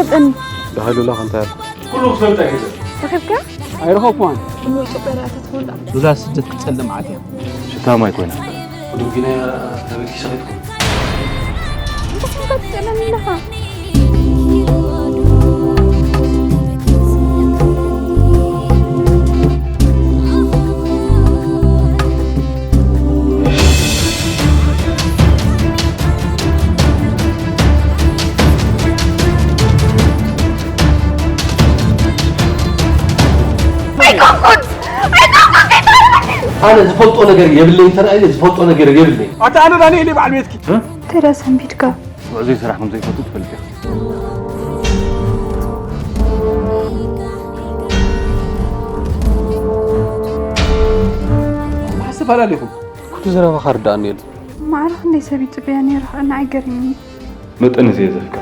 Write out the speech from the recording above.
ሰጠኒ። ዳሃይ ሉላ ከንታ ኩሉ ክትፈልጣ ይሕዘ ረኺብካ? ኣይረኸብኩዋን። እሞ ኢትዮጵያ ርኣታ ትኾንዳ። ሉላ ስደት ክትጸልም ኣትያ። ሽታ ማይ ኮይና። ዱቢና ተበኪሳ ክትኮን እንታይ ስምካ ትጨነኒ ኣለኻ? ኣነ ዝፈልጦ ነገር የብለይ እንተ ኢለ ዝፈልጦ ነገር የብለይ። ኣታ ኣነ ዳንኤል እየ በዓል ቤትኪ። ተዳ ሰንቢድካ ጉዕዞ ስራሕ ከም ዘይፈቱ ትፈልጥ ኢኻ። ማሓስ ተፈላለኹም። ኩሉ ዘረባኻ ርዳእኒ የለ። ማዕረ ክንደይ ሰብ ይጽበያ ነይሩ ንዓይ ገሪምኒ። መጠን እዚ እየ ዘፍቅር።